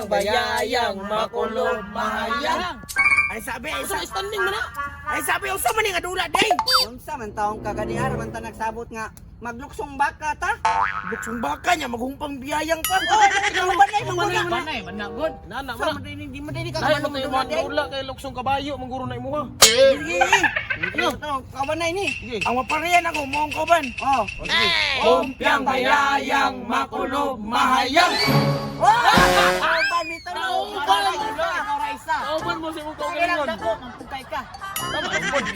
Bayayang makulob mahayang. Ay sabi, ay Sa sabi. standing man na. Ay sabi, unsa man ni nga dula day? Unsa man taong kaganiar man ta nagsabot nga magluksong baka ta? Luksong baka niya maghumpang biyayang pa. Oh, nagkahuban ay mga Wala wala. na man na god. Nana Sa man. man din hindi man din ka Dahil kabalo mo tayo mo mga dula kay luksong kabayo mangguro na imuha. Sige. Ano? Kawan na ini. Sige. Ang maparehan ako mo ang kauban. Oh. Humpiang bayayang makulob mahayang. Oh! Kauban nito. Kauban! Ikaw ra isa. Kauban mo sa imong Sige lang kaugalingon. dako, mampugay ka.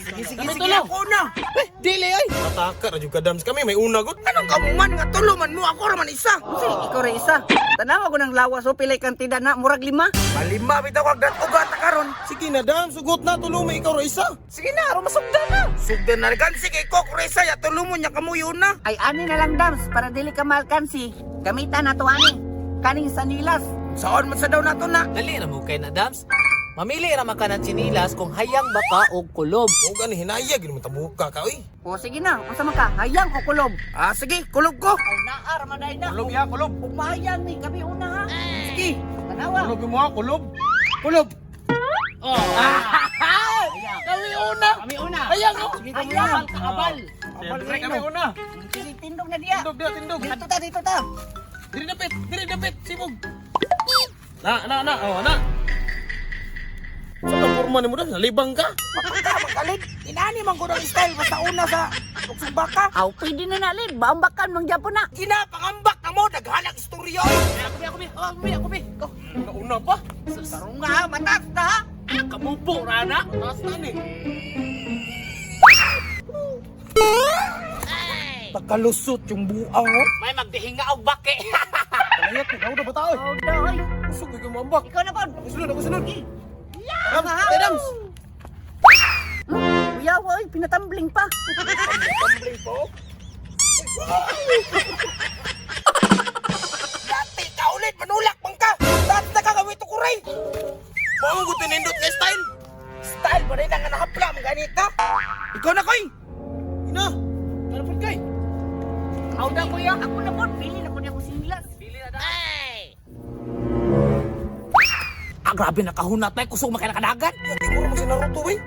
Sige, sige, Kami sige, tulo. ako na. Eh, dili ay. Mataka ra jud ka dams kami may una gud. Anong kamuman nga tulo man mo ako ra man isa. Kasi ikaw ra isa. Tanawa ko ng lawas o pilay kantida na murag lima. Malima bitaw kag dat-ugat ta karon. Sige na dam, sugot na tulo may ikaw ra isa. Sige na, aron masugdan na. Sugdan na kan sige ko kuresa ya tulo mo nya kamuyo na. Ay ani na lang dams para dili ka malkansi. Gamitan na to ani. Kaning sanilas. Saan man sa daw nato na? Dali ra mo kay na Dams. Mamili ra man ka ng tsinilas kung hayang baka o kulob. O gani hinaya gid mo tabuka ka oy. O sige na, unsa man ka? Hayang o kulob? Ah, sige, kulog ko. Aw naa ra man day na. Kulob ya, kulob. Ug mahayang ni kami una ha. Sige. Tanawa. Kulob mo ha, kulob. Kulob. Oh. Kami una. Kami una. Hayang oh. Sige, kami Hayang. una. Kabal. Siyempre kami una. Sige, tindog na diya. Tindog dia, tindog. Dito ta, dito ta. Diri dapit, diri dapit, sibog. Na na na, oh na. Sa ka porma nimo dam, nalibang ka. Mapagka, magaling. Inani man ko ng style basta una sa luksong baka. Aw, pwede na nalin. Baambakan mang Japon na. Gina, pangambak na mo, naghanag istorya oy. Ako bi, ako bi. Oh, ako bi, ako bi. Go. Nauna pa. Tarong nga ha, matas ta ha. Kamupo ra na. Taas na ni. Pagkalusot yung buang oh. May magdihinga og baki. Kalayat ni daw na ba tao? Oh, daw, oy. Usog kay mo ambak. Ikaw na pod. Ako sunod, ako sunod. Tarong nga ha. Dams, Dams. Uyaw, oy, pinatambling pa. Tumbling po. Yati ka ulit, manulak man ka. Dati na ka gawin to kuray. Mao ko tinindot nga style. Style ba rin ang nakapla mo ganito? Ikaw na koy. Ina. Ano pud kay? Aw na kuya. Ako na pod, pili na ko niya ko sinilas. Pili na da. Ah, grabe nakahunat tayo. Kusog makinakadagan. Yati mo mo si Naruto wey.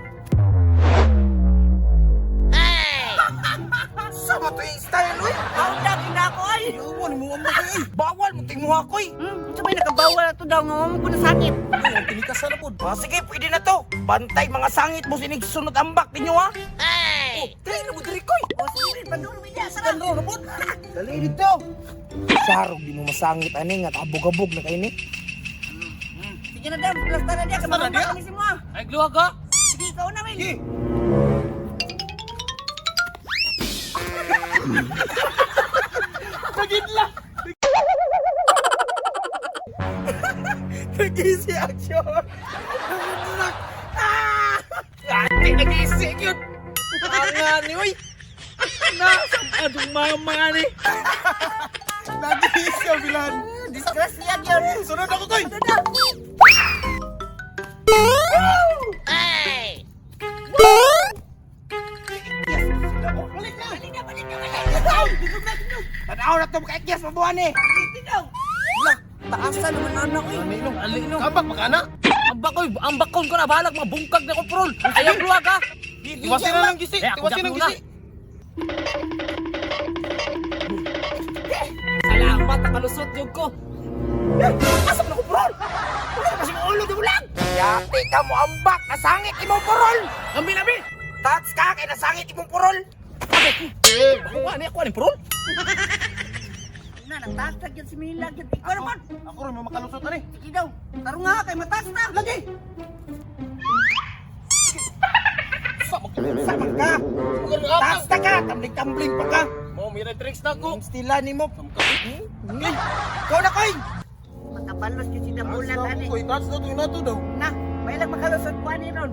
Sama to yung style oy. Aw, da, gina ko ay. Yawa ni mo ambak kay. Bawal mo tingmuha koy. Unsa may nakabawal na to daw nga mo ko nasakit. Ay, ang tinikasan na pud. Ah, sige, pwede na to. Bantay mga sangit mo sinig sunod ambak ninyo ha. Oh, dili na mo diri koy. O sige, padulong mi diya, tara. Kan na pud. Dali dito. Sarog di mo masangit ani nga kabog-abog na kay ni. Sige na dam, plasta na diya, Plasta na kamangambak diya? kami si mo. ah. Ay, gluwa ka. Sige, ikaw na, Will. Sige. Nagidla. Nag-easy action. Nagidla. Ah! Ate nag-isig yun. Anga ni oy. Na adong mama ni. Nag-isig bilan. Disgrasya gyud. Sunod ako koy. Ano na? Balik na. Balik na, balik na, balik na. Tanaw na to makaikyas mabuhan eh. Dito. Lah, taasan naman ana oy. Ali no. Ambak makana. Ambak oy, ambakon ko na balag mga bungkag na ko prol. Ayaw gluwa ka. Tiwasin na lang gisi. Eh, ako Tiwasin ng dyan gisi. Salamat nakalusot jud ko. Asa man ako purol? Wala na kasi ulo di mo lang. Yati ka mo ambak nasangit imong purol. Ambi nabi. Tats ka kay nasangit imong purol. Ako ani ako ani prol. Na nagtatag gyud si Mila gyud. Ikaw naman. Ako rin makalusot ani. Sige daw. Tarong nga kay matas na. Lagi. Sama ka. Tats ta ka, tambling-tambling pa ka. Mo may tricks na ko. Stila nimo. Ikaw na koy. Makabalos gyud si Dabulan ani. Koy, touch na to na to daw. Na, may lang makalusot ko ani ron.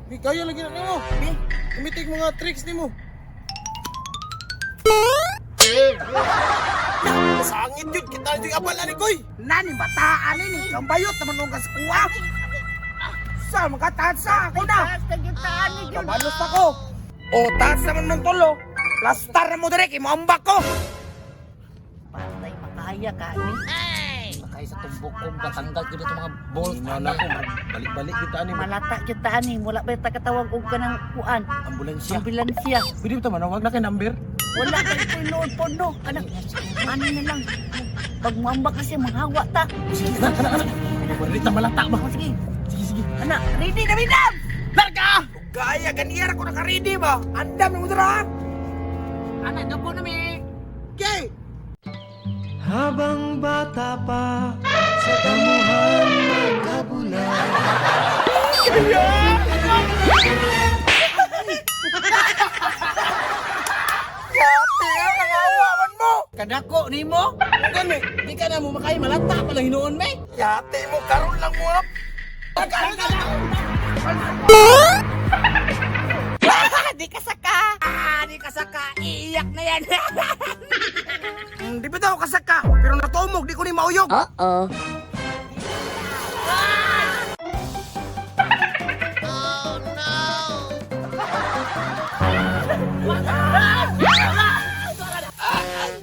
Di kaya lagi na nimo. Bi, Umitig mga tricks nimo. Sangit yun, kita yung abala ni Koy. Nani bataan ini, kambayot naman nung kas kuha. Sa mga tatsa ako na. taas na gyud ta ani gyud. Kabalos ako. O tats naman mong tulo. Plastar na mo direk, imo ambak ko. Patay makaya ka ani. Kay sa tumbang. Bukog patanggal ko dito mga bolt. Ina na ko, balik-balik kita ani. Malata jud ta ani, wala ba ta katawag og kanang kuan? Ambulansya. Ambulansya. Pwede ba ta manawag na kay number? Wala kay tinuod po no. Kanang ano na lang. Pag muambak kasi manghawa ta. Sige, na, na, na. Wala ta malata ba? Oh, sige. Sige, sige. Ana, ready na bidam. Larga! Gaya ganiyara ko naka-ready ba? Andam mo dira. Ana, dugo na mi. Okay. Habang bata pa, sa damuhan magkabula. Yati ang nangawawan mo. Kadako nimo. Gani, di ka na mo makay malata pa lang hinuon me. Yati mo karon lang mo. Di ka saka. Ah, di ka saka. Iiyak na yan. Di ba daw kasaka? Pero natumog di ko ni mauyog. Oo.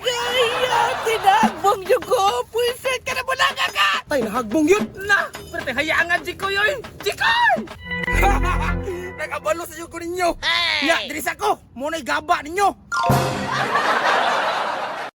Gaya, tinagbong yung ko. Pwisit ka na bulaga ka. Tay nahagbong yun. Na, pero hayangan Jikoy yun. Jikoy! Nakabalo sa ko ninyo. Ya, diri sa ko. Mo na'y gaba ninyo.